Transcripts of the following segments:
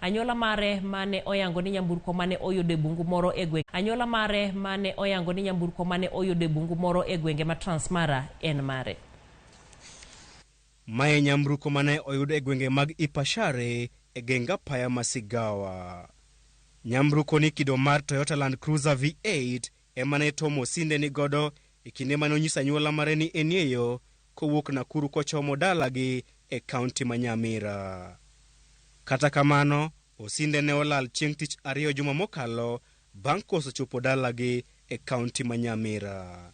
Anyuola mare mane oyango ni nyamburko mane oyudo e bungu moro e gweng' Anyuola mare mane oyango ni nyamburko mane oyudo e bungu moro e gwenge ma Transmara en mare. Mae nyamburko mane oyud e gwenge mag Ipashare e geng apaya ma Sigawa. Nyamburko ni kido mar Toyota Land Cruiser V8 ema ne Tom Osinde ni godo e kinde mane onyiso anyuola mare ni enie yo kowuok Nakuru kochomo dalagi e kaunti ma Nyamira. Kata kamano, Osinde ne olal chieng' tich ariyo juma mokalo bang' koso chopo dalagi e kaunti ma Nyamira.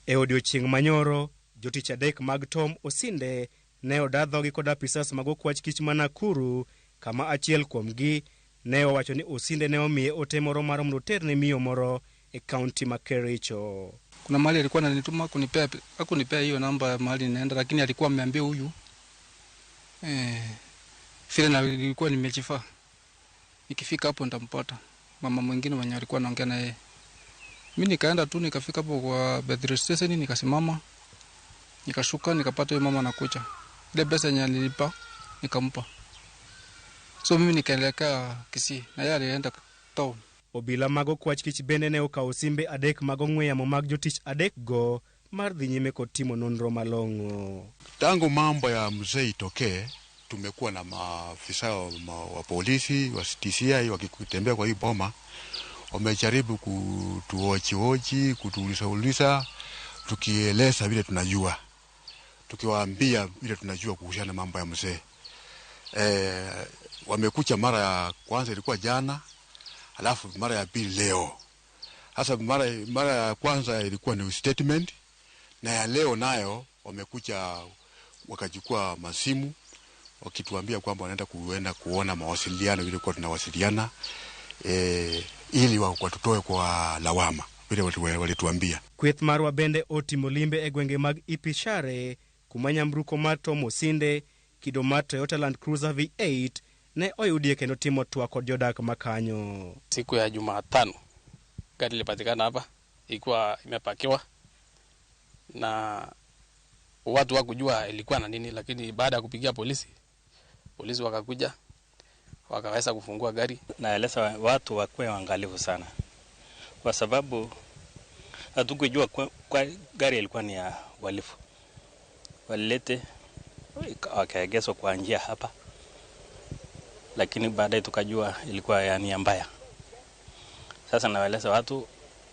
E odiochieng' manyoro, jotich adek mag Tom Osinde ne oda dhogi kod apisas mag okwach kich ma Nakuru, kama achiel kuomgi ne owacho ni Osinde ne omiye ote moro mar mondo oterne miyo moro e kaunti ma Kericho. Kuna mahali alikuwa ananituma kunipea, hakunipea hiyo namba mahali naenda, lakini alikuwa ameambia huyu vile na nilikuwa nimejifaa, nikifika hapo nitampata mama mwingine mwenye alikuwa anaongea na yeye. Mimi nikaenda tu nikafika hapo kwa petrol station, nikasimama, nikashuka, nikapata huyo mama anakuja. Ile pesa yenye alinipa nikampa, so mimi nikaelekea Kisii na yeye alienda town. Obila mag okwach kich bende ne okawo simbe adek mag ong'we yamo mag jotich adek go mar dhi nyime kod timo nonro malong'o. Tangu mambo ya mzee itokee, tumekuwa na maafisa wa polisi wa DCI wakitembea kwa hii boma, wamejaribu kutuhojihoji, kutuuliza, tukieleza vile tunajua, tukiwaambia vile tunajua kuhusiana na mambo ya mzee. Wamekuja mara ya kwanza ilikuwa jana, alafu mara ya pili leo. Sasa mara ya kwanza ilikuwa ni statement, na ya leo nayo wamekuja wakachukua masimu wakituambia kwamba wanaenda kuenda kuona mawasiliano vile kwa tunawasiliana, ili watutoe kwa lawama vile walituambia. Kweth marwa bende otimo limbe e gwenge mag Ipishare kuma nyamburko mar Tom Osinde kido mar Toyota Land Cruiser V8 ne oyudie kendo timo twak kod jodak makanyo. Siku ya Jumatano gari ilipatikana hapa ikiwa imepakiwa na watu wakujua ilikuwa na nini, lakini baada ya kupigia polisi, polisi wakakuja wakaweza kufungua gari. Naeleza watu wakuwe waangalifu sana, kwa sababu hatukujua kwa gari ilikuwa ni ya walifu. Walilete wakaegezwa kwa njia hapa, lakini baadaye tukajua ilikuwa ya nia mbaya. Sasa nawaeleza watu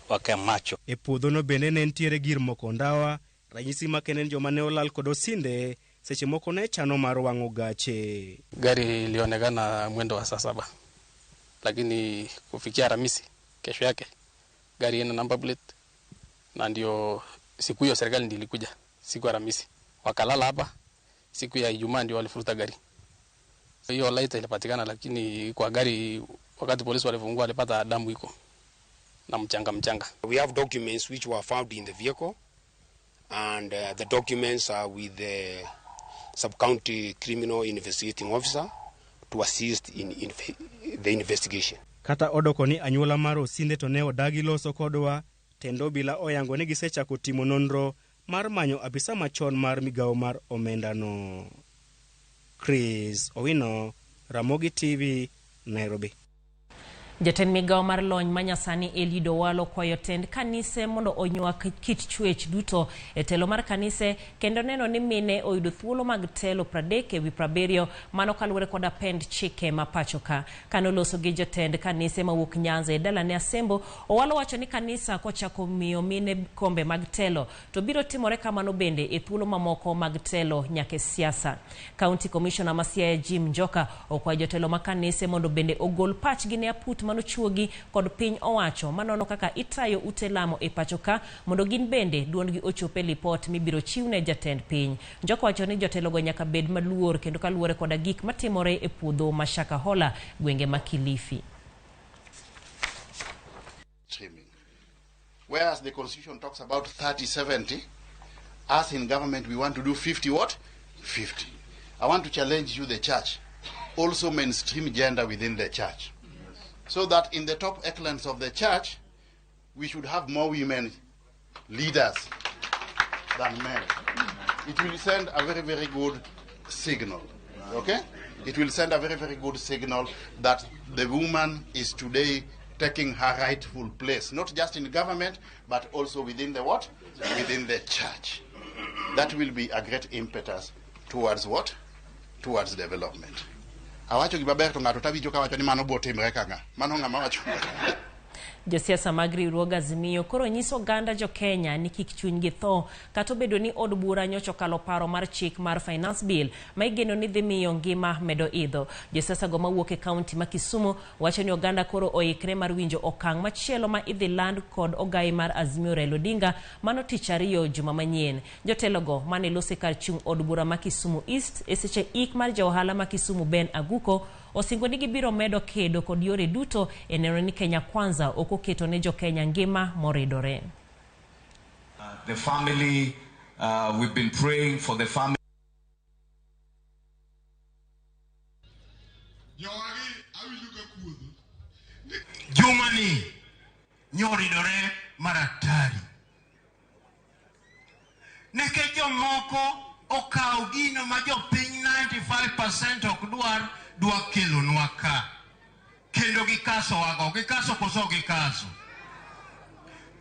wakae macho. E puodhono bende ne nitiere gir moko ndawa, ranyisi makende ni joma ne olal kod Osinde seche moko ne chano mar wang'o gache. Gari ilionekana mwendo wa saa 7, lakini kufikia Alhamisi kesho yake gari ina number plate, na ndio siku hiyo serikali ndio ilikuja siku ya Alhamisi, wakalala hapa. Siku ya Ijumaa ndio walifuruta gari. Hiyo light ilipatikana, lakini kwa gari wakati polisi walifungua walipata damu iko na mchanga mchanga. We have documents which were found in the vehicle, and the documents are with the sub-county criminal investigating officer to assist in the investigation. Kata odoko ni anyuola mar Osinde to ne odagi loso kodwa, tend obila oyango ni gisechako timo nonro mar manyo apisa machon mar migawo mar omendano. Chris Owino, Ramogi TV, Nairobi. Jatend migawo mar lony manyasani Eliud Owalo kwayo tend kanise mondo onywak kit chwech duto e telo mar kanise kendo neno ni mine oyudo thuolo mag telo 30 ewi 70, mano kaluwore kod apend chike ma pacho ka. Kanoloso gi jotend kanise mawuok Nyanza e dalane Asembo, Owalo wacho ni kanisa kochako miyo mine kombe mag telo to biro timore kamano bende e thuolo mamoko mag telo nyaka e siasa. County Commissioner ma Siaya Jim Njoka okwayo jotelo ma kanise mondo bende ogol pachgi ne aput manochuogi kod piny owacho manono kaka itayo ute lamo e pacho ka mondo gin bende duondgi ochop e lipot mibiro chiwne jatend piny. Njoka wacho ni jotelogo nyaka bed maluor kendo kaluwore koda gik matimore e puodho ma Shakahola gwenge ma Kilifi. Whereas the constitution talks about 30-70, us in government we want to do 50 what? 50. I want to challenge you, the church, also mainstream gender within the church. So that in the top echelons of the church, we should have more women leaders than men. It will send a very, very good signal. Okay? It will send a very, very good signal that the woman is today taking her rightful place, not just in government, but also within the what? Within the church. That will be a great impetus towards what? Towards development. Awacho gimaber to ng'ato tawinjo kawacho ni mano bo timre ka ng'a. Mano ng'ama wacho. Josiasa mag riwruog Azimio koro nyiso oganda jo Kenya ni kik chunygi tho kata obedo ni od bura nyocha okalo paro mar chik mar Finance Bill ma igeno ni dhi miyo ngima medo idho. Josiasa go mawuok e kaunti ma Kisumu wacho ni oganda koro oikre mar winjo okang' machielo ma idhi land kod ogai mar Azimio Raila Odinga mano tich ariyo juma manyien. Jotelo go mane lose kar chung' od bura ma Kisumu East e seche ik mar ja ohala ma Kisumu Ben Aguko osingo ni gibiro medo kedo kod yore duto e neno ni Kenya Kwanza ok oketo ne jo Kenya ngima moridore. The family, we've been praying for the family. Jumani nyoridore maratari nikech jomoko okawo gino ma jopiny 95% ok dwar dwa kelonwa ka kendo gikaso wago gikaso koso gikaso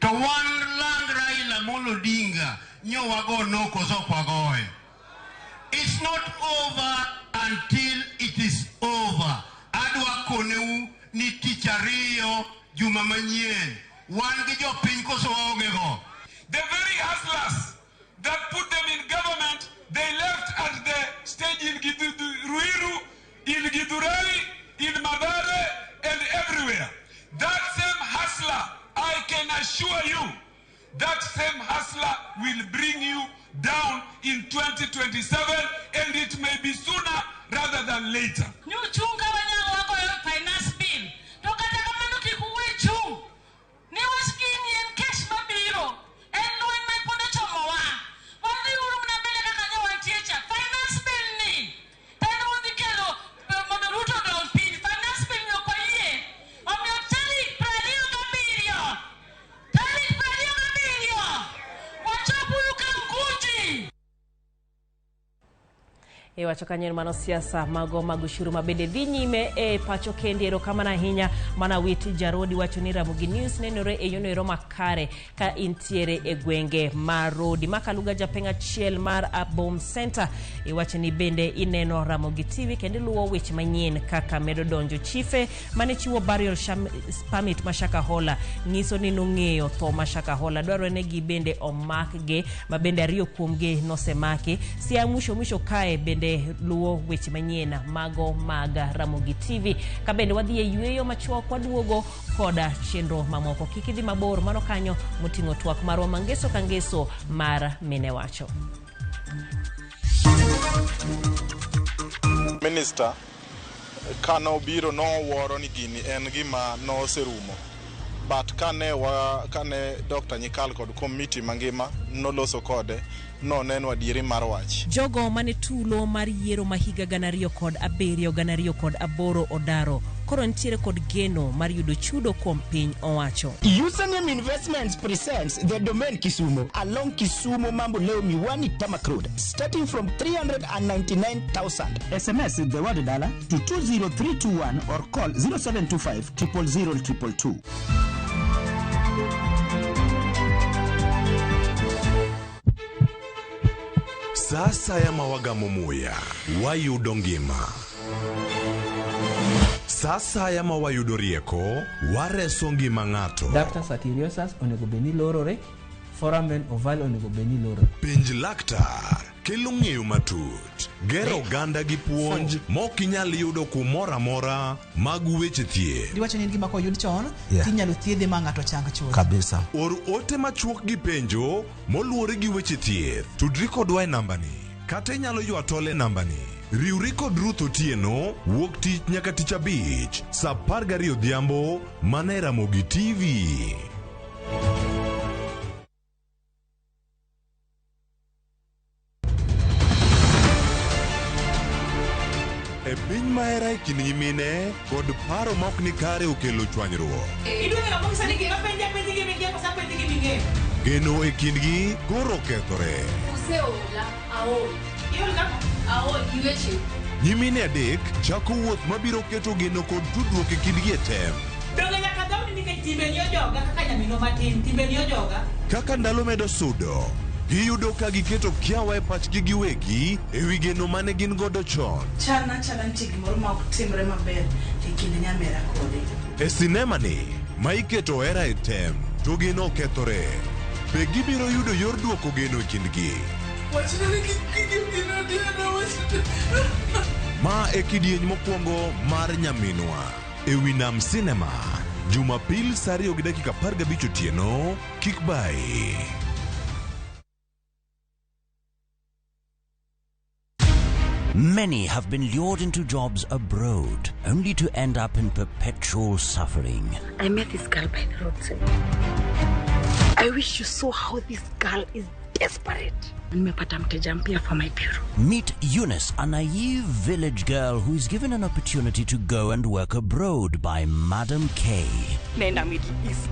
to wan lang Raila Amolo Odinga nyo wago no koso ok wagoyo. It's not over until it is over. Adwa koneu ni tich ariyo juma manyien wan gi jopiny koso waonge go. The very hustlers that put them in government, they left at the stage in Ruiru, in Githurai, in Mathare, and everywhere. That same hustler, I can assure you, that same hustler will bring you down in 2027, and it may be sooner rather than later. Nyuchunga wanyalo wagoyo finance bill. To kata kamano kik uwe chung'. Ni wach gini en kes mabiro. En lweny ma pod ochomowa. Wadhi uru mana mbele kaka ne wantie cha. Finance bill ni. To en wadhi kelo mondo Ruto odong piny. Finance bill ni ok wayie. Omiyo tarik 27. Tarik 27. Wachop uru Kamkunji. E wacho kanyo en mano siasa mago mag ushuru ma bende dhi nyime e pacho kendi. Erokamano ahinya mana wit Jarodi wacho ni Ramogi News nenore e yono ero makare ka intiere e gwenge ma Rodi. Makaluga japeng' achiel mar Abom Center iwacho ni bende ineno Ramogi TV kendo iluwo weche manyien kaka medo donjo. Chife mane chiwo burial permit ma Shakahola nyiso ni nong'eyo tho ma Shakahola. Dwarore ni gi bende omakgi ma bende ariyo kuomgi nosemaki. Siaya mwisho mwisho kae bende luwo weche manyien mago mag Ramogi TV. Ka bende wadhi e yueyo machuok waduogo koda chenro mamoko. Kik idhi mabor mano kanyo moting'o twak marwa mangeso ka ngeso mar mine wacho. Minister kane obiro nowuoro ni gini en gima noserumo, but kane Dr. Nyikal kod komiti mangima noloso kode noneno adieri mar wach. Jogo mane tulo mar yiero ma higa 2007 2008 odaro koro nitiere kod geno mar yudo chudo kuom piny owacho. Username Investments presents the Domain Kisumu along Kisumu Mamboleo Miwani Tarmac Road, starting from 399,000. SMS the word dollar to 20321 or call 0725 000 222. Sa asaya ma wagamo muya, wayudo ngima. Sa asaya ma wayudo rieko, wareso ngima ng'ato. Ductus arteriosus onego bed ni lorore, foramen ovale onego bed ni lorore. Penj laktar kelo ng'eyo matut, gero oganda gi puonj mok inyal yudo kumoro amora mag weche thieth. Diwacho ni en gima koyud chon tinyalo thiedhe ma ng'ato chang chuth. Kabisa. Or ote machuok gi penjo moluwore gi weche thieth. Tudri kodwa e nambani kata inyalo ywa tol e nambani. Riwri kod Ruth Otieno wuok tich nyaka tich abich saa 12 odhiambo mana e Ramogi TV. E piny mahera e kind nyimine kod paro ma ok ni kare okelo chwanyruok. Iduogo Ramogi sani gima penja penji gi ming'eyo koso apenji gi ming'eyo. Geno e kindgi koro okethore. Useola, aol. Iol kaka? Aol gi weche. Nyimine adek chako wuoth mabiro keto geno kod tudruok e kindgi e tem. Donge nyaka dhawni nikech timbeni ojoga kaka nyaminwa matin, timbeni ojoga. Kaka ndalo medo sudo, giyudo ka giketo kiawa e pachgi giwegi e wi geno mane gin godo chon. Chalna chala nitie gimoro ma ok timre maber e kind nyamera kode. E sinema ni, ma iketo hera e tem, to geno okethore. Be gibiro yudo yor duoko geno e kindgi? Wachna ni kik otieno, wachna. Ma e kidieny mokwongo mar Nyaminwa e wi Nam Cinema, Jumapil saa 2:15 otieno, kik bayi. Many have been lured into jobs abroad, only to end up in perpetual suffering. I met this girl by the roadside. I wish you saw how this girl is desperate. Nimepata mteja mpya for my bureau. Meet Eunice, a naive village girl who is given an opportunity to go and work abroad by Madam K. Nenda Middle East.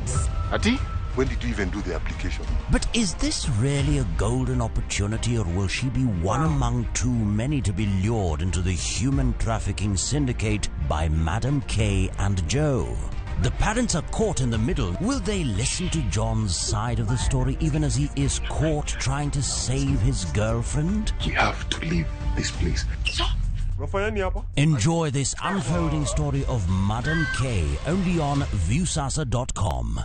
Ati, when did you even do the application? But is this really a golden opportunity, or will she be one among too many to be lured into the human trafficking syndicate by Madam K and Joe? The parents are caught in the middle. Will they listen to John's side of the story even as he is caught trying to save his girlfriend? We have to leave this place. Enjoy this unfolding story of Madam K only on Viusasa.com.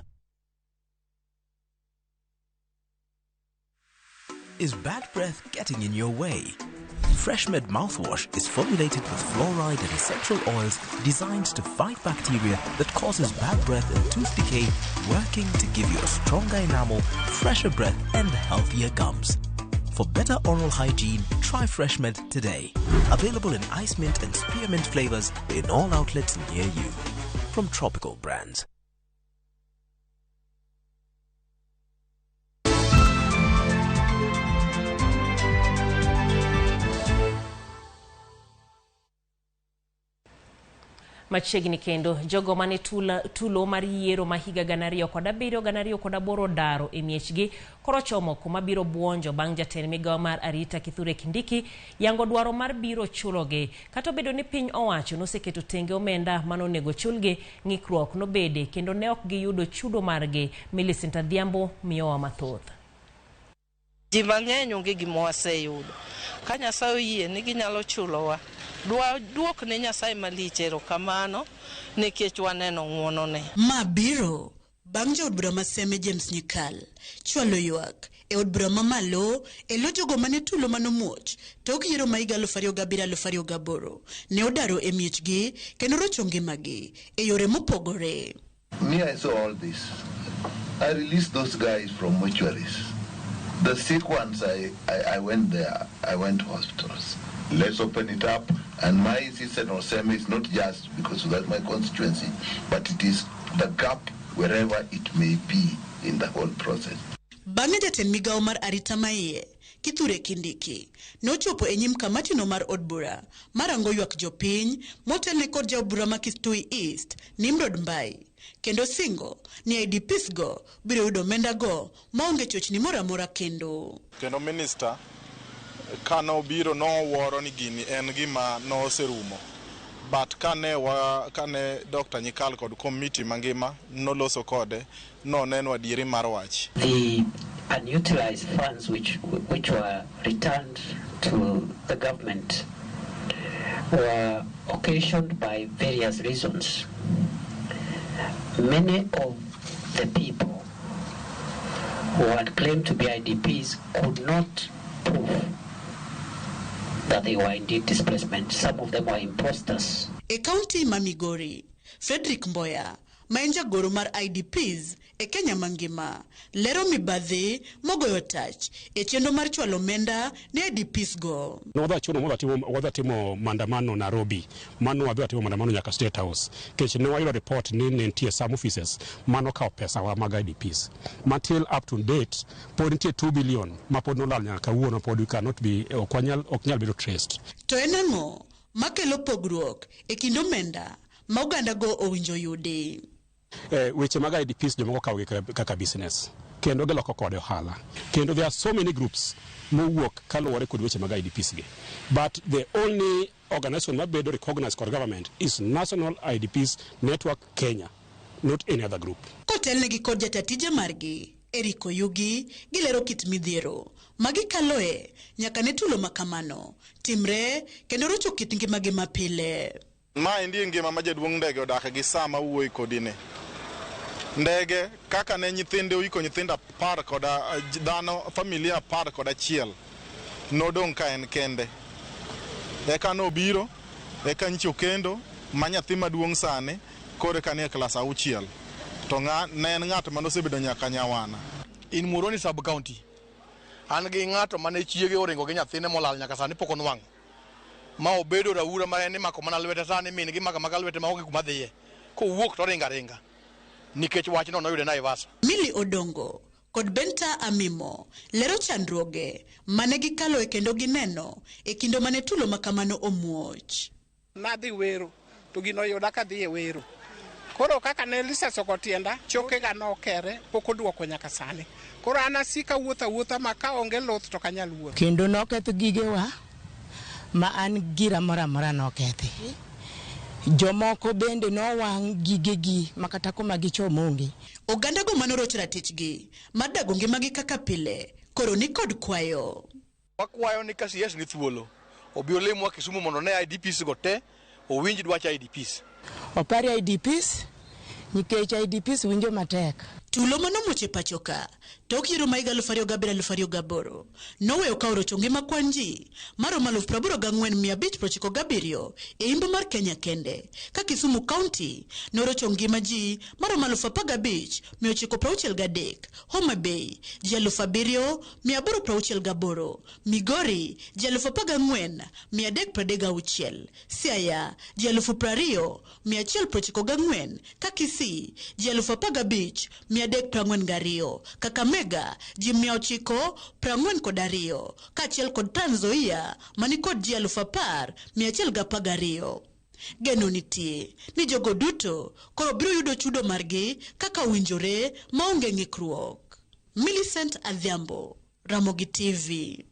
Is bad breath getting in your way? FreshMed mouthwash is formulated with fluoride and essential oils designed to fight bacteria that causes bad breath and tooth decay, working to give you a stronger enamel, fresher breath, and healthier gums. For better oral hygiene, try FreshMed today. Available in ice mint and spearmint flavors in all outlets near you. From Tropical Brands. Machiegni kendo jogo mane tulo mar yiero ma higa 2007 2008 daro e miechgi koro chomo kuma biro buonjo bang' jatend migawo mar arita Kithure Kindiki yango dwaro mar biro chulogi. Kata obedo ni piny owacho noseketo tenge omenda manonego chulgi, ng'ikruok nobede kendo ne ok giyudo chudo margi. Millicent Adhiambo miyowa mathoth. Ji mang'eny onge gima waseyudo. Ka Nyasaye oyie ni ginyalo chulowa, duok ne Nyasaye malich erokamano nikech waneno ng'wonone. Ma biro bang' jaod bura ma Seme James Nyikal chwalo ywak e od bura mamalo e lo jogo mane tulo manomuoch tok yiero ma higa 2007-2008 ne odaro e miechgi kendo rocho ngimagi e yore mopogore. Me, I saw all this. I released those guys from mortuaries. The sick ones, I went there. I went to hospitals. Let's open it up. And my insistence on Seme is not just because that's my constituency, but it is the gap wherever it may be in the whole process. Bang'e jatend migawo mar arita maiye Kithure Kindiki nochopo e nyim kamatino mar od bura marango ywak jopiny motelne kod jaod bura ma Kistui East Nimrod Mbai kendo singo ni IDPs go biro yudo omenda go maonge chochni moro amora kendo. Kendo minister kane obiro nowuoro ni gini en gima noserumo. But kane Dr. Nyikal kod committee mangima noloso kode, noneno adieri mar wach. The unutilized funds which were returned to the government were occasioned by various reasons. Many of the people who had claimed to be IDPs could not prove that they were indeed displacement. Some of them were imposters. E kaunti ma Migori, Frederick Mboya, ma en jagoro mar IDPs e Kenya mangima, lero mibadhi mogoyo tach e chenro mar chwalo omenda ne IDPs go. Wadhi timo maandamano Nairobi, mano wadhi timo maandamano nyaka State House. Kech ne wayudo report ni ne nitie some offices mano kawo pesa wa mag IDPs. Until up to date, pod nitie 2 billion ma pod nolal nyaka kawuono, pod we cannot be, ok nyal bedo traced. To en ang'o makelo pogruok e kind omenda ma oganda go owinjo yudi? Weche mag IDPs jomoko kawogi kaka business kendo giloko kode ohala, kendo there are so many groups mowuok kaluwore kod weche mag IDPs gi, but the only organization mabedo recognized kod government is National IDPs Network Kenya, not any other group. Kotelnegi kod jata tije margi, Eric Oyugi, gilero kit midhiero ma gikaloe nyaka ne tulo ma kamano timre kendo rocho kit ngimagi mapile. Ma endi e ngima ma jaduong' ndege odake gi sama wuoyi kodi ni. Ndege kaka ne nyithinde oiko nyithindo 10 koda dhano familia 11 nodong' ka en kende. Eka nobiro, eka nyicho okendo ma nyathi maduong' sani koro eka nie klas 6. To ng'a, ne en ng'at manosebedo nyaka nyawana. In Muhoroni sub county, an gi ng'ato mane chiege oringo gi nyathine molal nyaka sani pok onwang'o. Ma obedo raura ma en imako mana lwete sani min gi mako amaka lwete ma onge kuma dhiye. Kowuok to oringo aringa. Nikech wachno noyude Naivasha. Milly Odongo kod Benta Amimo lero chandruoge mane gikaloe kendo gineno e kinde mane tulo ma kamano omuoch. Nadhi wero to gino oyuda kadhi e wero. Koro kaka ne lisas oko tienda, chokega nokere, pok oduoko nyaka sani. Koro an asiko awuotho awuotha ma ka onge luth to ok anyal wuotho. Kendo noketh gigewa ma an gira moro amora nokethi. Jomoko bende nowang' gigegi ma kata kuma gichomo onge. Ogandago manoroch ratichgi mar dago ngimagi kaka pile koro ni kod kwayo. Wakwayo ni ka CS ni thuolo, obi olimwa Kisumu mondo one IDPs go te, owinj dwach IDPs. Opar IDPs nikech IDPs winjo matek. Tulo manomuoch e pacho ka tok yiero ma higa 2007-2008 noweyo ka orocho ngima kwan ji maromo 84,597 e imbo mar Kenya kende, ka Kisumu County norocho ngima ji maromo 15,963, Homa Bay ji 7,868, Migori ji 14,336, Siaya ji 20,194, ka Kisii ji 15,342, Kakamega ji 942, kaachiel kod Trans Nzoia manikod ji 10,112. Geno nitie ni jogo duto koro biro yudo chudo margi kaka owinjore maonge ng'ikruok. Millicent Adhiambo, Ramogi TV.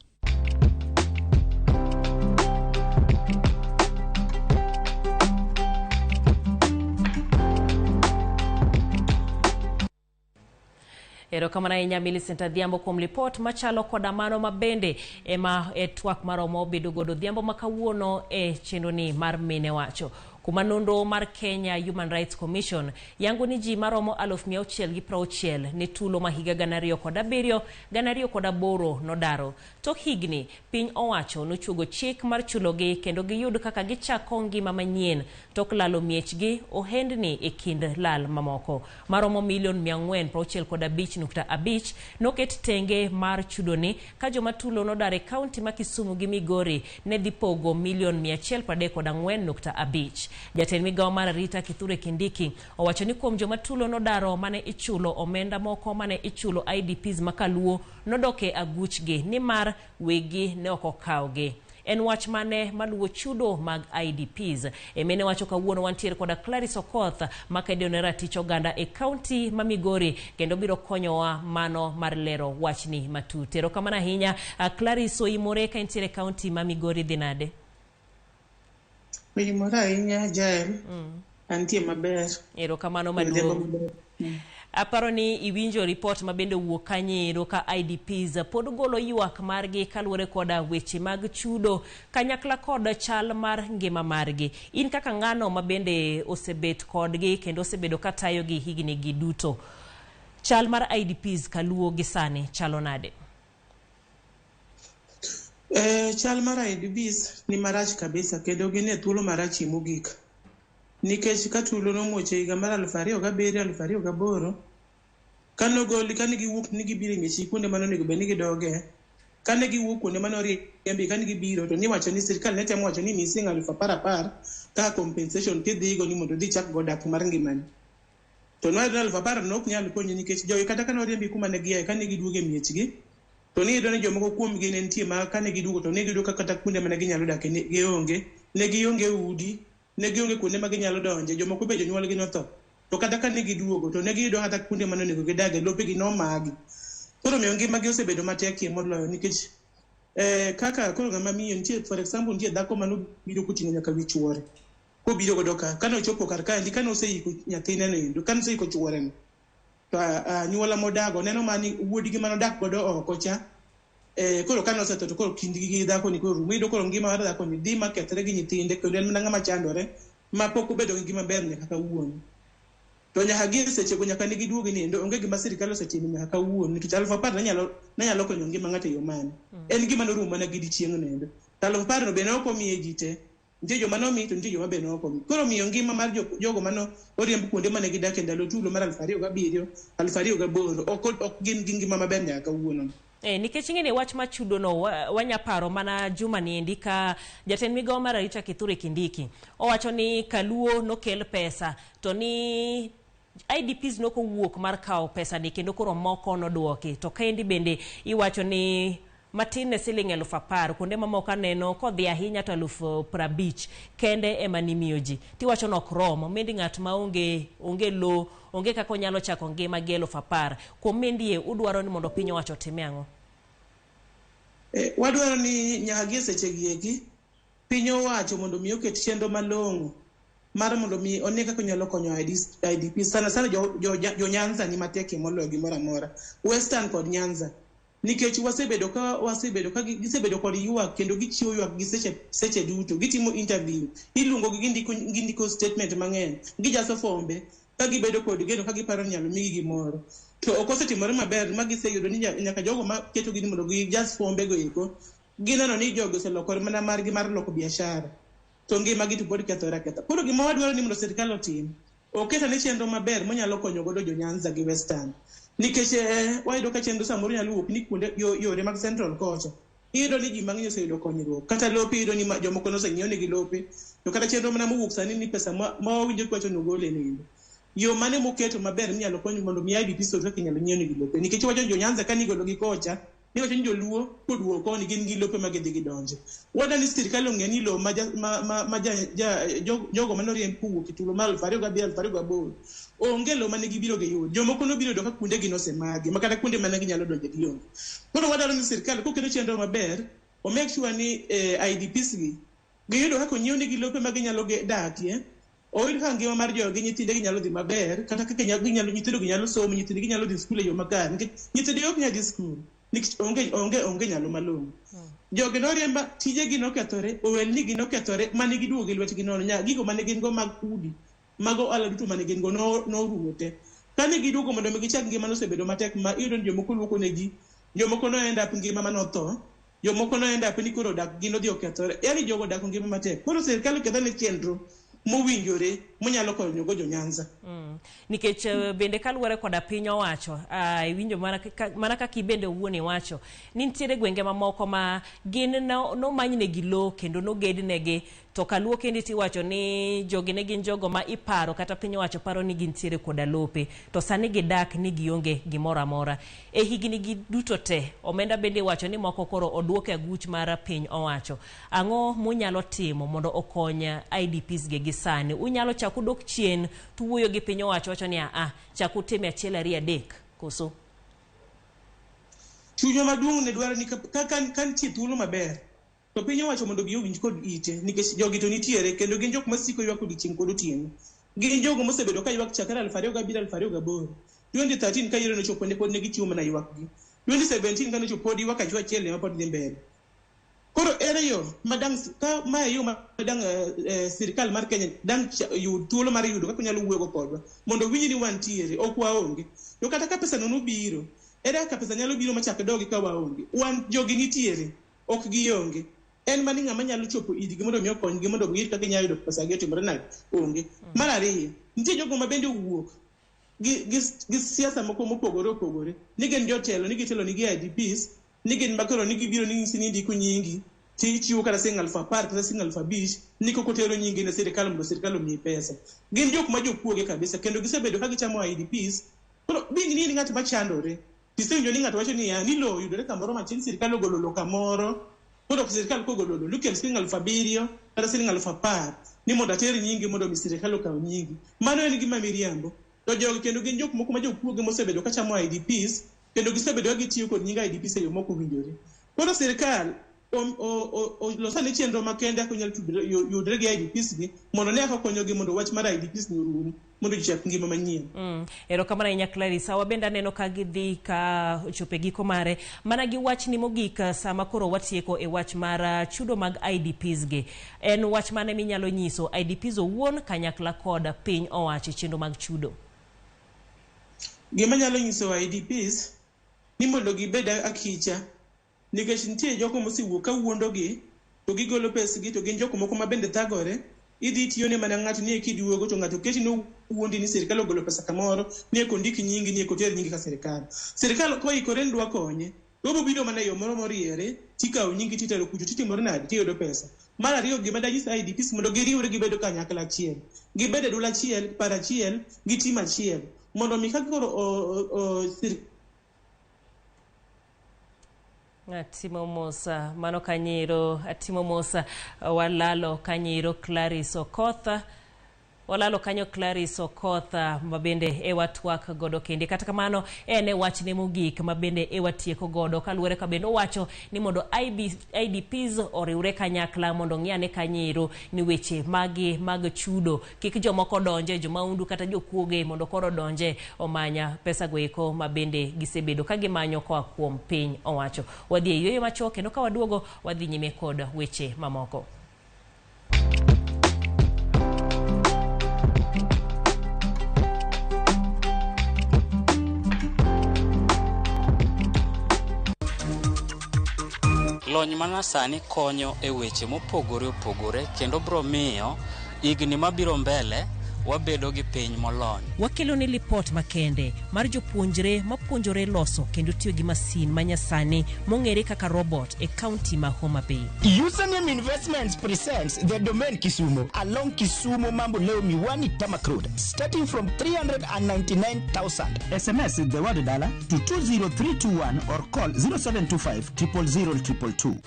Erokamano ahinya Millicent Adhiambo kuom lipot machalo koda mano mabende ema e twak maromo bedo godo odhiambo ma kawuono e chenroni mar Mine Wacho. Kuma nonro mar Kenya Human Rights Commission yango ni ji maromo 660,000 ne tulo ma higa 2007 2008 nodaro. Tok higni, piny owacho nochuogo chik mar chulogi kendo giyud kaka gichako ngima manyien tok lalo miechgi, ohendni e kind lal mamoko. Maromo milion 465.5 noket tenge mar chudoni ka joma tulo nodar e kaunti ma Kisumu gi Migori ne dhi pogo milion 134.5. Jatend migawo mar arita Kithure Kindiki owacho ni kuom joma tulo nodaro mane ichulo omenda moko mane ichulo IDPs makaluo nodok e aguchgi nimar wegi ne ok okawgi. En wach mane maluwo chudo mag IDPs? E Mine Wacho kawuono wantiere koda Clarice Okoth makedo ne ratich oganda e kaunti ma Migori kendo biro konyowa mano mar lero wachni matut. Erokamano ahinya Clarice oimore ka intiere e kaunti ma Migori dhi nade? Oimore ahinya Jael. Antie maber. Erokamano maduong'. Aparo ni iwinjo ripot ma bende owuok kanyo ka IDPs pod golo ywak margi kaluwore koda weche mag chudo kanyakla kod chal mar ngima margi. In kaka ng'ano ma bende osebet kodgi kendo osebedo katayogi higni gi duto, chal mar IDPs kaluo gi sani chalo nade? Chal mar IDPs ni marach kabisa kendo gin e thuolo marachie mogik. Nikech ka tulo nomuoch e higa mar 2007 2008, kanogol kane giwuok ni gibiro e miechgi kuonde mane onego bed ni gidoge, kane giwuok kuonde mane oriembi kane gibiro to niwacho ni sirikal ne temo wacho ni miyi siling 10,000 kaka compensation tidhigo ni mondo idhi ichak go dak mar ngimani. To nwayudo ni 10,000 ne ok nyal konyi nikech jogi kata kane oriembi kuma ne giaye kane giduogo e miechgi to niyudo ni jomoko kuomgi ne nitie ma kane giduogo to ne giyudo ka kata kuonde mane ginyalo dake ne gionge, ne gionge udi, ne gionge kuonde ma ginyalo donje, jomoko be jonyuolgi notho. To kata kane giduogo to ne giyudo kata kuonde mane onego gidage, lopegi nomagi. Koro omiyo ngimagi osebedo matekie moloyo nikech Kaka koro ng'ama miyo nitie, for example, nitie dhako manobiro koting'o nyaka wi chuore kobiro godo ka. Kane ochopo kar kaendi, kane oseiko nyathine no endo, kane oseiko chuore no, to anyuola modago neno mani wuodgi manodak godo oko cha. Koro kane osetho to koro kindgi gi dhako ni koro rumo. Iyudo koro ngima mar dhako ni dhi makethre gi nyithinde, kendo en mana ng'ama chandore ma pok obedo gi ngima maber nyaka kawuono. To nyaka gie sechego nyaka ne giduogi ni endo onge gima sirikal osetimo nyaka kawuono, nikech 10,000 ne nyalo konyo ngima ng'ato e yo mane. En gima norumo mana gi dichieng' no endo. To 10,000 no be ne ok omiye ji te. Nitie joma nomi to nitie joma be ne ok omi. Koro miyo ngima mar jogo mano oriemb kuonde mane gidak e ndalo tulo mar 2007, 2008 ok gin gi ngima maber nyaka kawuono. Nikech ing'e ni wach machudo no wanya paro mana juma niendi ka jatend migawo mar arita Kithure Kindiki owacho ni kaluo nokel pesa to ni IDPs nokowuok mar kawo pesa ni kendo koro moko noduoki. To kaendi bende iwacho ni matin ne siling 10,000, kuonde mamoko aneno kodhi ahinya to 50,000 kende ema nimiyo ji. Tiwacho ni ok rom, omendi ng'at ma onge lo, onge kaka onyalo chako ngima gi 10,000. Kuom mendie udwaro ni mondo piny owacho otime ang'o? Wadwaro ni nyaka gie seche gi eki piny owacho mondo mi oket chenro malong'o mar mondo mi one kaka onyalo konyo IDP sana sana jo Nyanza ni matekie moloyo gimoro amora, Western kod Nyanza, nikech wasebedo ka gisebedo kod ywak kendo gichiwo ywak gi seche duto. Gitimo interview, iluongo gi, gindiko statement mang'eny, gijaso fombe ka gibedo kod geno ka giparo ni nyalo migi gimoro, to ok osetimore maber ma giseyudo ni nyaka jogo ma ketogi ni mondo gijas fombe go eko gineno ni jogi oselokore mana margi mar loko biashara, to ngima gi to pod kethore aketha. Koro gima wadwaro ni mondo sirikal otim, oket ane chenro maber monyalo konyo godo jo Nyanza gi Western, nikech wayudo ka chenro samoro nyalo wuok ni kuonde yore mag Central kocha iyudo ni ji mang'eny oseyudo konyruok, kata lope iyudo ni jomoko nosenyiew negi lope, to kata chenro mana mowuok sani ni pesa ma wawinjo kiwacho ni ogole nindo, yo mane moketo maber minyalo kony mondo mi IDPs oyud kaka inyalo nyiew negi lope, nikech iwacho ni jo Nyanza ka nigolo gi kocha, niwacho ni joluo koduogo koni gin gi lope ma gidhi gidonje. Wadwa ni sirikal ong'e ni lowo ma jogo manoriemb kowuok e tulo mar 2007, 2008 onge lowo mane gibiro giyudo. Jomoko nobiro yudo ka kuondegi nosemagi ma kata kuonde mane ginyalo donje gionge. Koro wadwaro ni sirikal koketo chenro maber o make sure ni IDPs gi giyudo kaka onyiew negi lope ma ginyalo dakie, oyud kaka ngima mar jogi nyithinde nyalo dhi maber, kata kaka nyithindo gi nyalo somo, nyithindgi nyalo dhi skul e yo makare, nikech nyithindgi ok nyal dhi skul nikech onge nyalo malong'o. Jogi noriemba, tijegi nokethore, ohelni gi nokethore, mane giduogo gi lwetgi nono, gigo mane gin go mag udi, mag ohala duto mane gin go norumo te. Kane giduogo mondo mi gichak ngima nosebedo matek ma iyudo ni jomoko luoko negi, jomoko no end up ngima manotho, jomoko no end up ni koro dak gi nodhi okethore. Yaani jogo odak ngima matek. Koro sirikal oketho ne chenro mowinjore monyalo konyo go jo Nyanza. Nikech bende kaluwore koda piny owacho, iwinjo mana kaka ibende owuon iwacho ni nitiere gwenge mamoko ma gin nomany negi lowo kendo noged negi, to kaluo kendi tiwacho ni jogi ne gin jogo ma iparo kata piny owacho paro ni gintiere koda lope, to sani gidak ni gionge gimoro amora. E higni gi duto te omenda bende iwacho ni moko koro oduok e aguch mar piny owacho. Ang'o munyalo timo mondo okony IDPs gi sani? Unyalo chako dok chien tuwuoyo gi piny owacho wacho ni chak utime 1 2 3 koso? Chunywa maduong' ne dwaro ni ka nitie thuolo maber to piny owacho mondo bi owinj kod ite, nikech jogi to nitiere kendo gin jok masiko ywak odiochieng' kod otieno. Gin jogo mosebedo ka ywak chakre 2007, 2008. 2013 ka yiero nochopo ne pod ne gichiwo mana ywakgi. 2017 ka nochopo pod ywak achiel achiel ema pod dhi mbele. Koro ere yo madang' ka mae yo madang' sirikal mar Kenya dang' yud thuolo mar yudo kaka onyalo wuoyo kodwa mondo owinj ni wantiere, ok waonge. To kata ka pesa no nobiro, ere kaka pesa nyalo biro machak dogi ka waonge? Wan jogi nitiere, ok gionge. En mana ni ng'ama nyalo chopo irgi mondo mi okonygi mondo giyud kaka ginyalo yudo pesa gi otimore nade? Onge. Mar ariyo, nitie jogo ma bende owuok gi siasa moko mopogore opogore, ni gin jotelo, ni gitelo nigi IDPs, ni gin makoro ni gibiro ni nyisi ni indiko nyingi tichiwo kata siling 10,000 kata siling 5,000 ni koko tero nyingi ne sirikal mondo sirikal omiyi pesa. Gin jok ma jokuoge kabisa kendo gisebedo ka gichamo IDPs. Koro being ni in ng'at machandore, tisewinjo ni ng'ato wacho niya ni lowo oyudore kamoro matin, sirikal ogolo lowo kamoro, koro sirikal kogolo lowo nikel siling 7,000 kata siling 10,000 ni mondo ater nyingi mondo mi sirikal okaw nyingi. Mano en gima miriambo. To jogi kendo gin jok moko ma jokuoge mosebedo ka chamo IDPs kendo gisebedo ka gitiyo kod nying IDPs e yo mok owinjore. Koro sirikal olosane chenro makende kaka onyalo yudre gi IDPs gi mondo ne kaka okonyogi mondo wach mar IDPs ni orum mondo ji ochak ngima manyien. Erokamano ahinya Clarice. Awa bende aneno ka gidhi ka chopo e giko mare. Mana gi wachni mogik sama koro watieko e wach mar chudo mag IDPs gi. En wach mane minyalo nyiso IDPs owuon kanyakla kod piny owacho e chenro mag chudo? Gima nyalo nyiso IDPs ni mondo gibed akicha nikech nitie jogo mosewuok ka wuondogi to gigolo pesgi to gin jok moko ma bende thagore. Idhi tiyone mana ng'ato ni kiduogo to ng'ato keti nowuondi ni sirikal ogolo pesa kamoro ni eko ndik nyingi ni eko ter nyingi ka sirikal. Sirikal koikore ni dwa konye to obiro biro mana e yo moro moriere tikawo nyingi titero kucho titimore nade tiyudo pesa. Mar ariyo gima danyis IDPs mondo giriwre gibedo kanyakla achiel. Gibed e duol achiel, paro achiel, gi tim achiel mondo mi ka koro Atimo mosa mano kanyiro atimo mosa walalo kanyiro Clarice Okoth walalo kanyo Clarice Okoth mabende e watwak godo kende. Kata kamano en e wachne mogik mabende e watieko godo kaluwore ka bende owacho ni mondo IDPs oriwre kanyakla mondo ng'i ane kanyiro ni weche magi mag chudo kik jomoko donje, jomaundu kata jokuoge mondo koro donje omanya pesa go eko mabende gisebedo ka gimanyo koa kuom piny owacho. Wadhi e yueyo machuok kendo ka waduogo wadhi nyime kod weche mamoko. Lony manasani konyo e weche mopogore opogore kendo bro miyo higni mabiro mbele wabedo gi piny molony. Wakelo ni lipot makende mar jopuonjre mapuonjore loso kendo tiyo gi masin manyasani mong'ere kaka robot e kaunti ma Homa Bay. Username Investments presents the Domain Kisumu along Kisumu Mamboleo Miwani Tarmac Road, starting from 399,000. SMS the word dollar to 20321 or call 0725 000 222.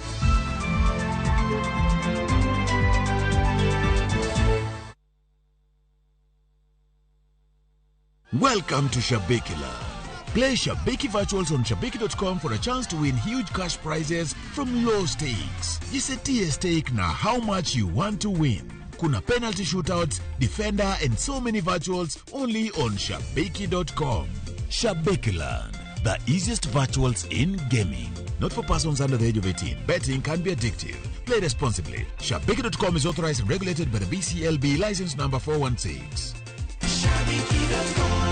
Welcome to Shabiki Land. Play Shabiki Virtuals on Shabiki.com for a chance to win huge cash prizes from low stakes. Jisetie stake na how much you want to win. Kuna penalty shootouts, defender, and so many virtuals only on Shabiki.com. Shabiki Land, the easiest virtuals in gaming. Not for persons under the age of 18. Betting can be addictive. Play responsibly. Shabiki.com is authorized and regulated by the BCLB license number 416. Shabiki.com.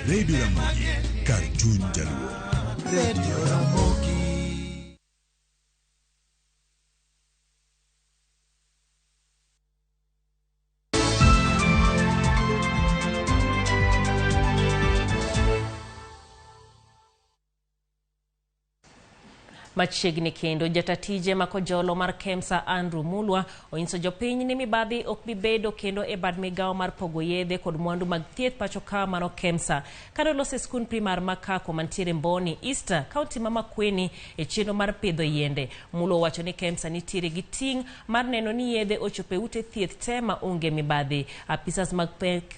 Radio Ramogi, kar chuny jaluo. Radio Ramogi. Machiegni kendo jatatije makojolo mar KEMSA Andrew Mulwa onyiso jopiny ni mibadhi ok bi bedo kendo e bad migawo mar pogo yedhe kod mwandu mag thieth pacho ka mano KEMSA. Kane oloso e skund primar ma Kako mantiere Mboni East, kaunti ma Makueni e chenro mar pidho yiende. Mulwa owacho ni KEMSA nitiere gi ting' mar neno ni yedhe ochopo e ute thieth te ma onge mibadhi. Apisas mag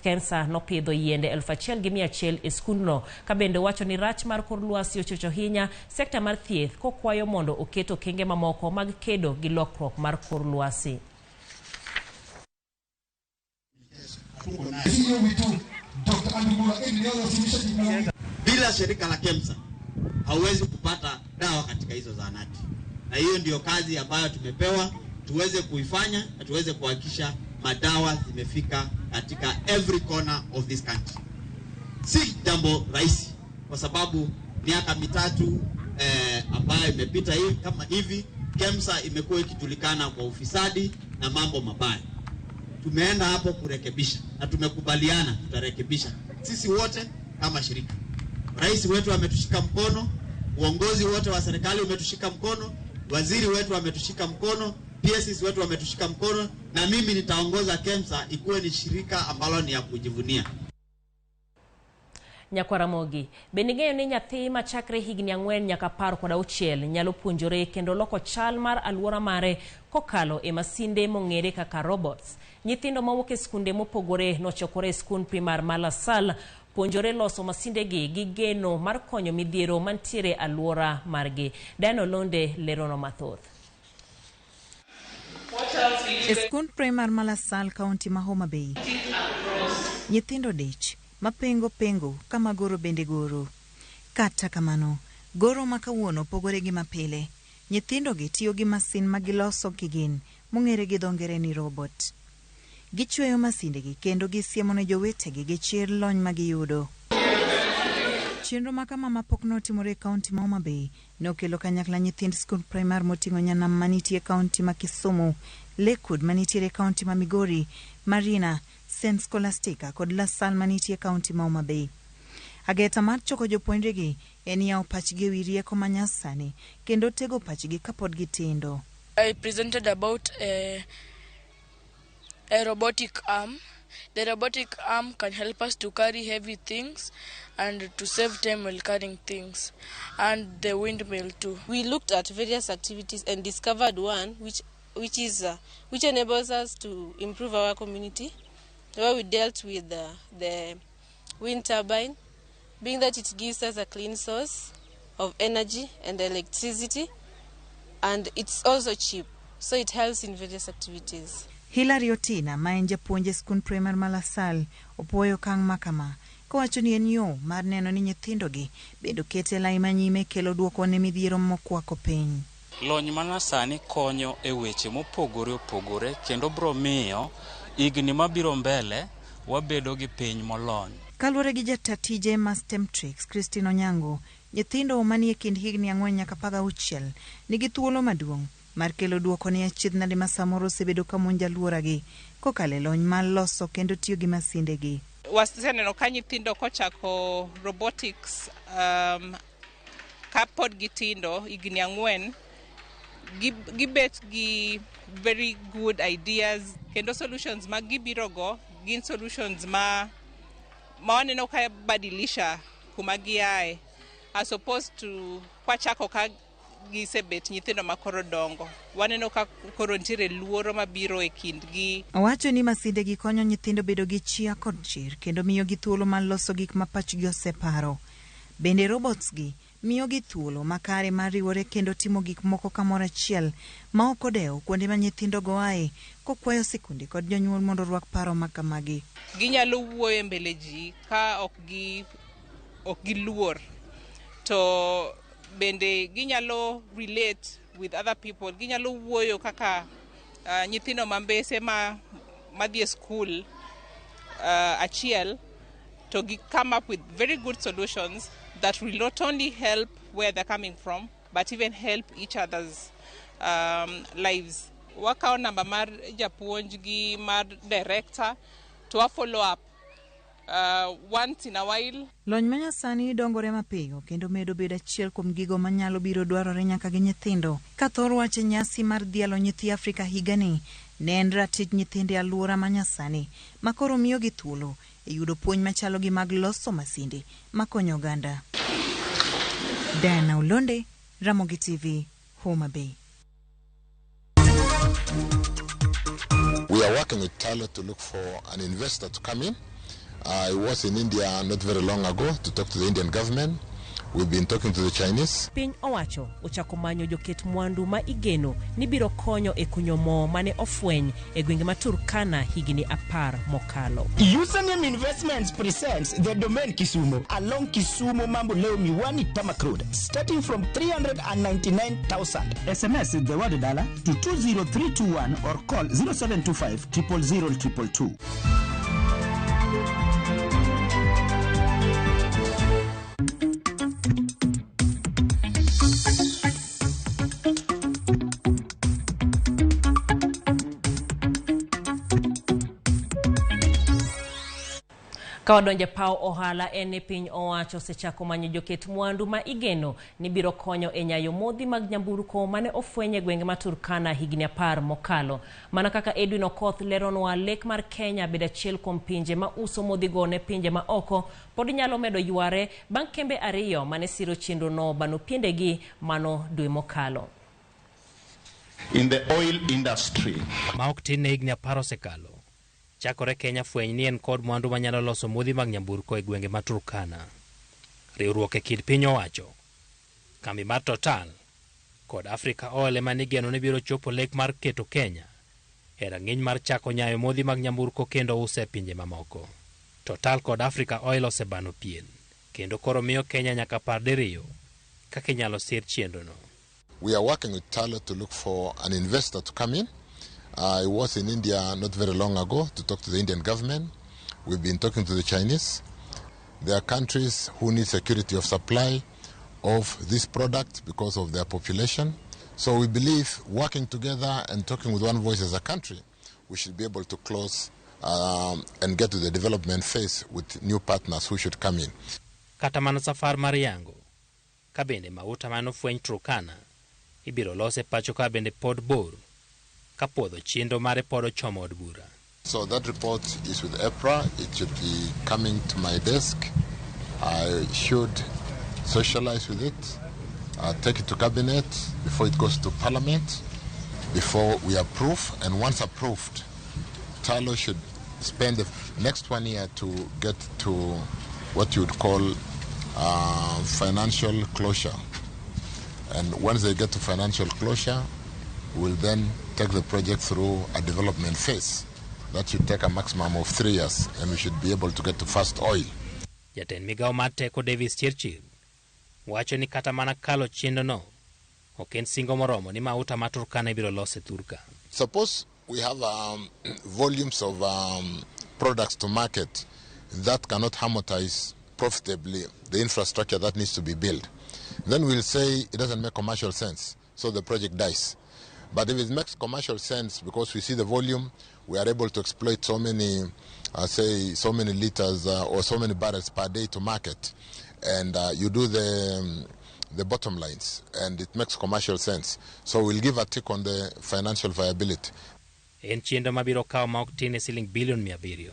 KEMSA nopidho yiende 1100 e skundno. Ka bende owacho ni rach mar kor lwasi ochocho ahinya sekta mar thieth kokwayo kwayo mondo oket okenge mamoko mag kedo gi lokruok mar kor lwasi. Bila shirika la KEMSA hauwezi kupata dawa katika hizo zahanati, na hiyo ndiyo kazi ambayo tumepewa tuweze kuifanya na tuweze kuhakikisha madawa zimefika katika every corner of this country. Si jambo rahisi kwa sababu miaka mitatu ambayo imepita hivi kama hivi, KEMSA imekuwa ikijulikana kwa ufisadi na mambo mabaya. Tumeenda hapo kurekebisha na tumekubaliana tutarekebisha sisi wote kama shirika. Rais wetu ametushika mkono, uongozi wote wa serikali umetushika mkono, waziri wetu ametushika mkono, PSS wetu wametushika mkono, na mimi nitaongoza KEMSA ikuwe ni shirika ambalo ni ya kujivunia. Nyakwaramogi, bende ing'eyo ni nyathi machakre higni 4 nyaka 16 nyalo puonjore kendo loko chal mar aluora mare kokalo e masinde mong'ere kaka robots. Nyithindo mawuok e skunde mopogore nochokore e skund primar ma Lasal puonjore loso masindegi gi geno mar konyo midhiero mantiere aluora margi. Diana Olonde lerono mathoth. E skund primar ma Lasal, kaunti ma Homa Bay, nyithindo dich mapengo pengo kama goro bende goro. Kata kamano, goro ma kawuono opogore gi mapile. Nyithindo gi tiyo gi masin ma giloso kigin mong'ere gi dho ngere ni robot. Gichweyo masindegi kendo gisiemo ne jowetegi gi chir lony ma giyudo. Chenro ma kama mapok notimore e kaunti ma Homa Bay nokelo kanyakla nyithind skund primar moting'o Nyanam manitie e kaunti ma Kisumu, Lakewood manitiere e kaunti ma Migori, Marina, St. Scholastica kod Lasal manitie e kaunti ma Homa Bay. Ageta mar choko jopuonjregi en yawo pachgi ewi rieko manyasani kendo tego pachgi kapod gitindo. I presented about a robotic arm. The robotic arm can help us to carry heavy things and to save time while carrying things, and the windmill too. We looked at various activities and discovered one which enables us to improve our community, where we dealt with the wind turbine, being that it gives us a clean source of energy and electricity, and it's also cheap, so it helps in various activities. Hilary Otina, ma en japuonj e skund primar ma Lasal, opuoyo okang' ma kama kowacho ni en yo mar neno ni nyithindogi bende oket e lai manyime kelo duoko ne midhiero mokwako piny. Lony manyasani konyo e weche mopogore opogore kendo bro miyo higni mabiro mbele wabedo gi piny molony. Kaluwore gi jata tije ma STEMtrix, Christine Onyango, nyithindo manie kind higni 4 nyaka 16 nigi thuolo maduong' mar kelo duoko ne achiedhnade ma samoro osebedo ka monjo alworagi kokalo e lony mar loso kendo tiyo gi masindegi. Waseneno ka nyithindo kochako robotics kapod gitindo higni 4 gibet gi very good ideas kendo solutions ma gibirogo gin solutions ma waneno ka badilisha kuma giae as opposed to kwachako ka gisebet nyithindo ma koro dongo waneno ka koro nitiere luoro mabiro e kindgi. Owacho ni masindegi konyo nyithindo bedo gi chia kod chir kendo miyogi thuolo mar loso gik ma pachgi oseparo. Bende robots gi miyogi thuolo makare mar riwore kendo timo gik moko kamoro achiel ma ok odewo kuonde ma nyithindogo ae, kokwayo sikunde kod jonyuol mondo orwak paro ma kamagi. Ginyalo wuoyo e mbele ji ka ok giluor, to bende ginyalo relate with other people, ginyalo wuoyo kaka nyithindo mambese madhi e school achiel, to gi come up with very good solutions that will not only help where they're coming from but even help each other's lives. Wakawo namba mar japuonj gi mar director to wa follow up once in a while. Lony manyasani dongore mapiyo kendo medo bedo achiel kuom gigo manyalo biro dwarore nyaka gi nyithindo. Ka thor wach e nyasi mar dhialo nyithi Afrika higani ne en ratich nyithindo e alwora manyasani ma koro miyogi thuolo e yudo puonj machalo gi mag loso masinde makonyo oganda. Diana Olonde, Ramogi TV, Homa Bay. We are working with Tyler to look for an investor to come in. I was in India not very long ago to talk to the Indian government. We've been talking to the Chinese. Piny owacho ochako manyo joket mwandu ma igeno ni biro konyo e kunyo mo mane ofweny e gwenge ma Turkana higni 10 mokalo. Username Investments presents the Domain Kisumu along Kisumu Mamboleo Miwani Tarmac Road, starting from 399,000. SMS the word dollar to 20321 or call 0725 000 222. Ka wadonjo e paw ohala en ni piny owacho osechako manyo joket mwandu ma igeno ni biro konyo e nyayo modhi mag nyamburko mane ofweny e gwenge ma Turkana higni 10 mokalo. Mana kaka Edwin Okoth leronwa, lek mar Kenya bedo achiel kuom pinje ma uso modhigo ne pinje ma oko pod nyalo medo yware bang' kembe 2 mane siro chenrono bano piendegi mano dwe mokalo. In the oil industry. Ma ok tin ne higni 10 osekalo. Chakore Kenya fweny ni en kod mwandu manyalo loso modhi mag nyamburko e gwenge ma Turkana. Riwruok e kind piny owacho, kambi mar Total kod Africa Oil ema nigeno ni biro chopo lek mar keto Kenya e rang'iny mar chako nyayo modhi mag nyamburko kendo use e pinje mamoko. Total kod Africa Oil osebano pien kendo koro miyo Kenya nyaka par diriyo kaka inyalo sir chenrono. We are working with Tullow to look for an investor to come in. I was in India not very long ago to talk to the Indian government. We've been talking to the Chinese. There are countries who need security of supply of this product because of their population. So we believe working together and talking with one voice as a country, we should be able to close and get to the development phase with new partners who should come in. Kata mana safar mar yango, ka bende mauta mano fweny Turkana, ibiro lose pacho ka bende pod bor, ka puodho chenro mare pod ochomo od bura. So that report is with EPRA. It should be coming to my desk. I should socialize with it, take it to cabinet before it goes to parliament, before we approve. And once approved, Tullow should spend the next 1 year to get to what you would call financial closure. And once they get to financial closure, we'll then take the project through a development phase. That should take a maximum of 3 years, and we should be able to get to first oil. Jatend migawo mar teko Davis Chirchir wacho ni kata mana kalo chenrono ok en singo moromo ni mauta ma Turkana ibiro los e thurka. Suppose we have volumes of products to market that cannot amortize profitably the infrastructure that needs to be built. Then we'll say it doesn't make commercial sense, so the project dies. But if it makes commercial sense because we see the volume, we are able to exploit so many, say, so many liters or so many barrels per day to market, and you do the bottom lines, and it makes commercial sense. So we'll give a tick on the financial viability. En chenro mabiro kawo ma ok tin ne siling bilion 700,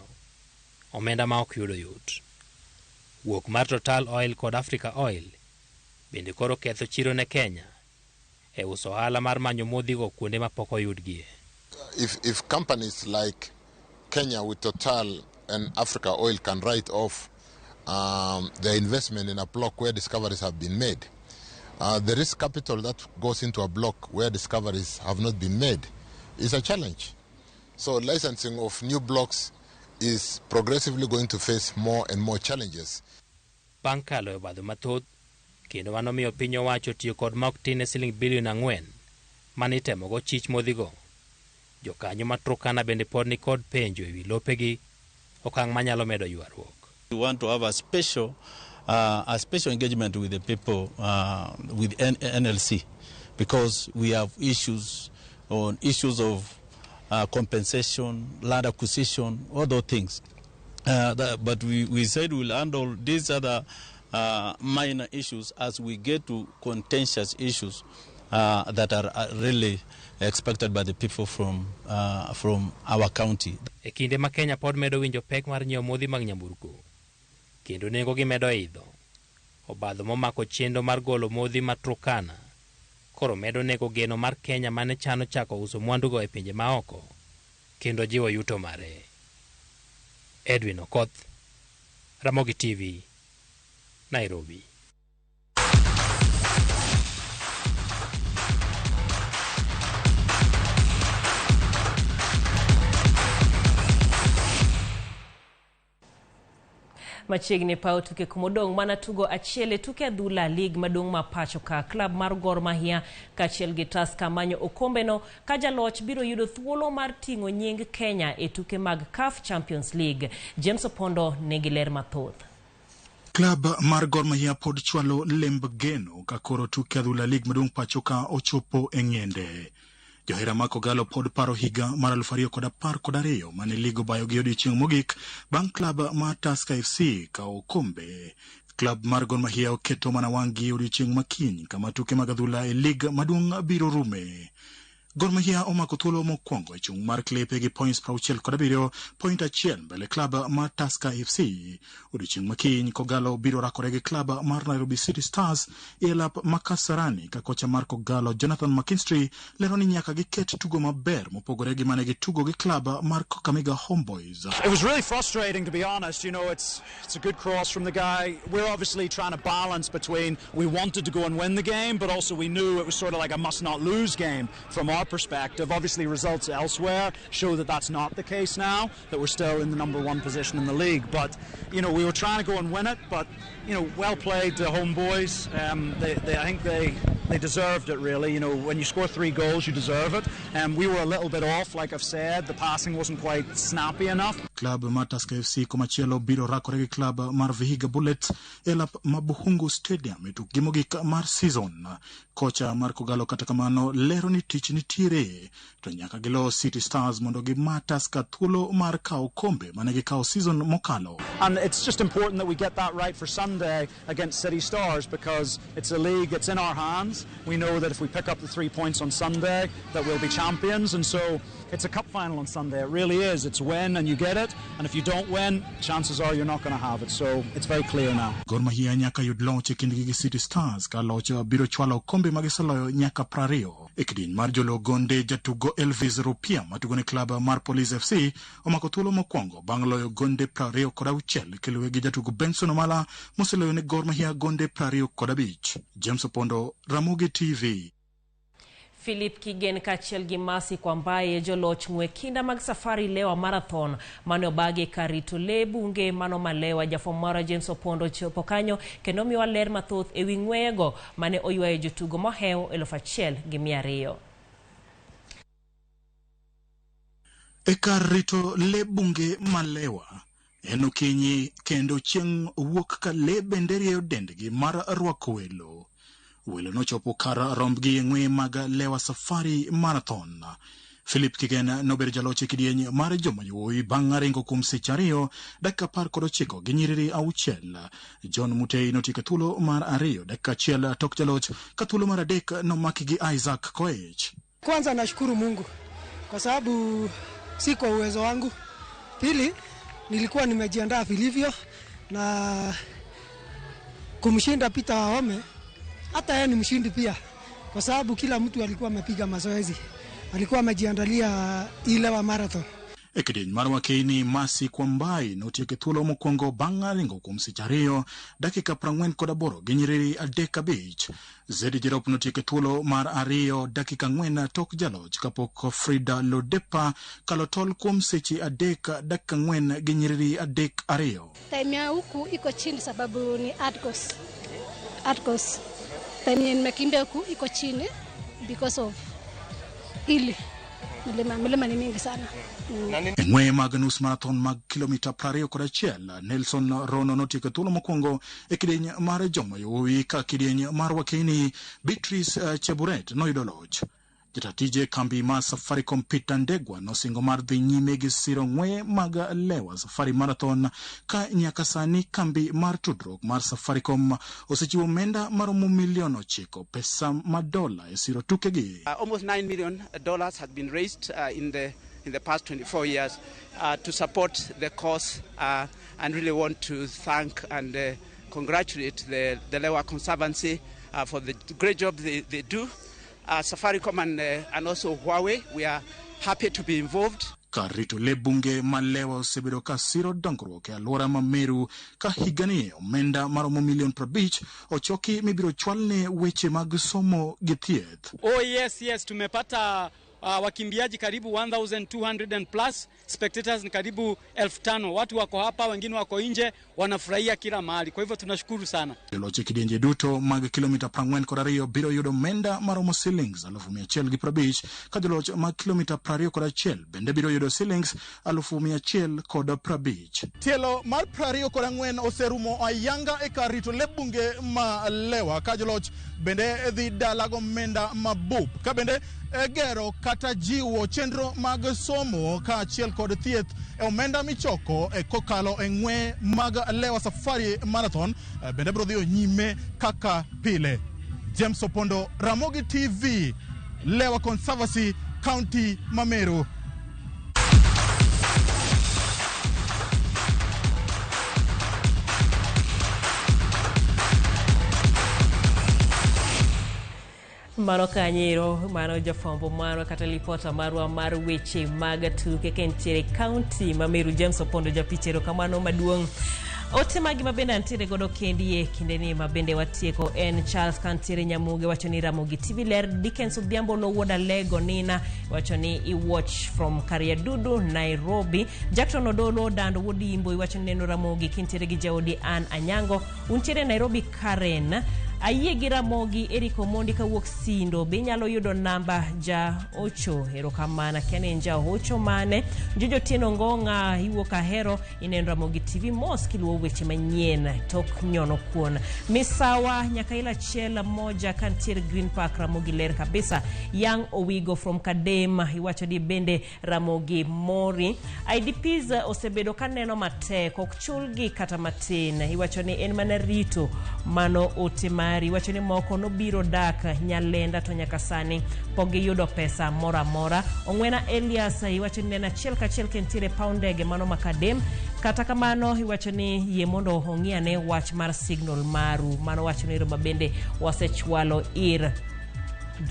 omenda ma ok yudo yot. Wuok mar Total Oil kod Africa Oil bende koro ketho chiro ne Kenya e uso ohala mar manyo modhigo kuonde ma pok oyudgie. If companies like Kenya with Total and Africa Oil can write off their investment in a block where discoveries have been made, the risk capital that goes into a block where discoveries have not been made is a challenge. So licensing of new blocks is progressively going to face more and more challenges. Bang' kalo e obadho mathoth, kendo mano miyo piny owacho tiyo kod ma ok tin ne siling bilion 4 mane itemogo chich modhigo. Jokanyo ma Turkana bende pod ni kod penjo ewi lopegi, okang' manyalo medo ywaruok. We want to have a special engagement with the people, with NLC, because we have issues on issues of compensation, land acquisition, all those things. But we said we'll handle these other minor issues as we get to contentious issues that are really expected by the people from our county. E kinde ma Kenya pod medo winjo pek mar nyiewo modhi mag nyamburko, kendo nengo gi medo idho, obadho momako chenro mar golo modhi ma Turkana koro medo nego geno mar Kenya mane chano chako uso mwandugo e pinje maoko kendo jiwo yuto mare. Edwin Okoth, Ramogi TV, Nairobi. Machiegni paw tuke kumodong' mana tugo achiel e tuke adhula lig maduong' ma pacho ka klab mar Gor Mahia kaachiel gi Tusker manyo okombeno ka jaloch biro yudo thuolo mar ting'o nying Kenya e tuke mag CAF Champions League. James Opondo nigi ler mathoth. Klab mar Gor Mahia pod chwalo lemb geno ka koro tuke adhula lig maduong' pacho ka ochopo e ng'ende. Johera mag Kogalo pod paro higa mar 2012 mane lig obayo gi odiechieng' mogik bang' klab mar Tusker FC kawo okombe. Klab mar Gor Mahia oketo mana wang'gi odiechieng' makiny kama tuke mag adhula e lig maduong' biro rume. Gor Mahia omako thuolo mokwongo e chung' mar klepe gi points 67, point achiel mbele klab mar Tusker FC. Odiechieng' makiny Kogalo biro rakore gi klab mar Nairobi City Stars e lap ma Kasarani ka kocha mar Kogalo Jonathan McKinstry lero ni nyaka giket tugo maber mopogore gi mane gitugo gi klab mar Kakamega Homeboys. It was really frustrating, to be honest. You know, it's a good cross from the guy. We're obviously trying to balance between we wanted to go and win the game, but also we knew it was sort of like a must-not-lose game from our perspective. Obviously, results elsewhere show that that's not the case now, that we're still in the number one position in the league. But, you know, we were trying to go and win it, but, you know, well played to Homeboys. I think they deserved it, really. You know, when you score 3 goals, you deserve it. We were a little bit off, like I've said. The passing wasn't quite snappy enough. Klab mar Tusker FC komachielo biro rakore gi klab mar Vihiga Bullets e lap Mabuhungu Stadium e tukgi mogik mar season. Kocha mar Kogalo kata kamano lero ni tich nitiere to nyaka gilo City Stars mondo gima Tusker thuolo mar kawo kombe mane gikawo season mokalo. And it's just important that we get that right for Sunday against City Stars, because it's a league that's in our hands. We know that if we pick up the 3 points on Sunday that we'll be champions, and so it's a cup final on Sunday. It really is. It's win and you get it, and if you don't win, chances are you're not going to have it. So it's very clear now. Gor Mahia nyaka yud loch e kindgi gi City Stars ka loch biro chwalo kombe magiseloyo nyaka 20. E kidieny mar jolo gonde jatugo Elvis Rupia matugo ne klab mar Police FC omako thuolo mokwongo bang' loyo gonde 26 kiluwe gi jatugo Benson Omala moseloyo ne Gor Mahia gonde 25. James Opondo, Ramogi TV. Philip Kigen kaachiel gi Mercy Kwambaye joloch ng'we kinda mag safari Lewa Marathon mane obagi kar rito lee bunge mano Malewa. Jafwambo marwa James Opondo chopo kanyo kendo miwa ler mathoth ewi ng'weyego mane oywayo jotugo mohewo 1200. E kar rito lee bunge Malewa en okinyi kendo chieng' wuok ka lee bende rieyo dendgi mar rwako welo. Welo nochopo kar rombgi e ng'we mag Lewa Safari Marathon. Philip Kigen nobedo jaloch e kidieny mar joma yowuoyi bang' ringo kuom seche 2 dakika 19 gi nyiriri 6. John Mutei notieko thuolo mar 2 dakika 1 tok jaloch ka thuolo mar 3 nomaki gi Isaac Koech. Kwanza nashukuru Mungu kwa sababu si kwa uwezo wangu. Pili, nilikuwa nimejiandaa vilivyo na kumshinda Peter Wahome. Hata yeye ni mshindi pia, kwa sababu kila mtu alikuwa amepiga mazoezi, alikuwa amejiandalia ile wa marathon. E kidieny mar wakeini Mercy Kwambai notieko thuolo mokwongo bang' ringo kuom seche 2 dakika 48 gi nyiriri 35. Zedi Jerop notieko thuolo mar 2 dakika 4 tok jaloch kapok Frida Lodepa kalo tol kuom seche 3 dakika 4 gi nyiriri 32. Time ya huku iko chini sababu ni hard course. Hard course. Time nimekimbia huku iko chini because of ili milima ni mingi sana. E ng'weye mag nus marathon mag kilomita 21, Nelson Rono notieko thuolo mokwongo e kidieny mar joma yowuoyi ka kidieny mar wakeini Beatrice Cheburet noyudo loch. Jatatije kambi mar Safaricom Peter Ndegwa nosingo mar dhi nyime gi siro ng'weye mag Lewa Safari Marathon ka nyaka sani kambi mar tudruok mar Safaricom osechiwo omenda maromo milion 9 pesa ma dola e siro tukegi. Almost $9 million has been raised in the past 24 years to support the cause, and really want to thank and congratulate the Lewa Conservancy for the great job they do. Safaricom and also Huawei, we are happy to be involved. Kar rito lee bunge ma Lewa osebedo ka siro dongruok e alwora ma Meru ka higani omenda maromo milion 50 ochoki mibiro chwalne weche mag somo gi thieth. Oh yes, yes, tumepata Wakimbiaji karibu 1200 and plus, spectators ni karibu 5000. Watu wako hapa, wengine wako nje, wanafurahia kila mahali. Kwa hivyo tunashukuru sana. Joloch e kidienje duto mag kilomita 42 biro yudo omenda maromo silings 150,000 ka joloch mag kilomita 21 bende biro yudo silings 150,000. Tielo mar 24 oserumo ayanga e kar rito lep bunge ma Lewa ka joloch bende dhi dala gomenda mabup ka bende gero kata jiwo chenro mag somo kaachiel kod thieth e omenda michoko e kokalo e ng'we mag Lewa Safari Marathon bende biro dhiyo nyime kaka pile. James Opondo, Ramogi TV, Lewa Conservancy, County ma Meru. Mano kanyero, mano jafwambo marwa kata lipota marwa mar weche mag tuke ka entiere kaunti ma Meru, James Opondo japicha, erokamano maduong'. Ote magi mabende antiere godo kendi e kindeni mabende watieko en Charles kantiere Nyamuge wacho ni Ramogi TV ler. Dickens Odhiambo Lowuod Alego Nina wacho ni i watch from Kariadudu, Nairobi. Jackson Odolo Dando Wuod Imbo iwacho ni neno Ramogi kintiere gi jaodi Ann Anyango untiere Nairobi Karen. Ayie gi Ramogi. Eric Omondi kawuok Sindo be inyalo yudo namba ja Ocho? Erokamano, akia ni en ja Ocho mane. Jojo Tieno Ngonga iwuok Ahero, ineno Ramogi TV mos kiluwo weche manyien tok nyono kuon misawa nyaka ila achiel moja kantiere Green Park. Ramogi ler kabisa. Yang Owigo from Kadem iwacho ni bende Ramogi mori. IDPs osebedo kaneno matek, ok chulgi kata matin, iwacho ni en mana rito. Mano ote mari. Iwacho ni moko nobiro dak Nyalenda to nyaka sani pok giyudo pesa moro amora. Ong'wena Elias iwacho ni en achiel kachiel kentiere paw ndege mano makadem. Kata kamano iwacho ni yie mondo ong'i ane wach mar signal maru. Mano wacho ni mabende wasechwalo ir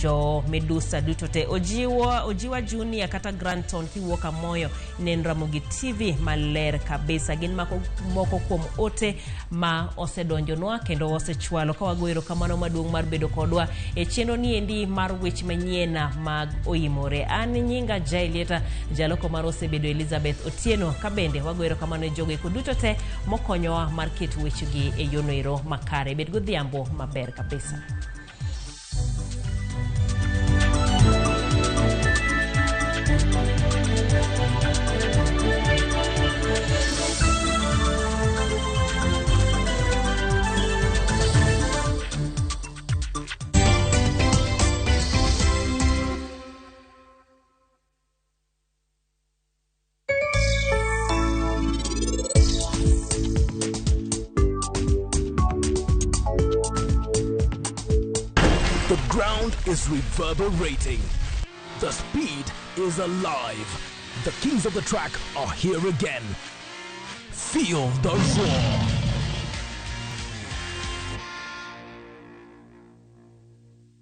jo Medusa duto te. Ojiwa, Ojiwa Junior kata Granton kiwuok Amoyo nen Ramogi TV maler kabisa. Gin mako, moko kuom ote ma osedonjonwa kendo osechwalo ka wago erokamano maduong' mar bedo kodwa e chenro ni endi mar weche manyien mag oimore. An nyinga Jailieta, jaloko mar osebedo Elizabeth Otieno, ka bende wago erokamano e jogo eko duto te mokonyowa mar keto wechegi e yono ero makare. Bed godhiambo maber kabisa. The ground is reverberating. The speed is alive. The kings of the track are here again. Feel the roar.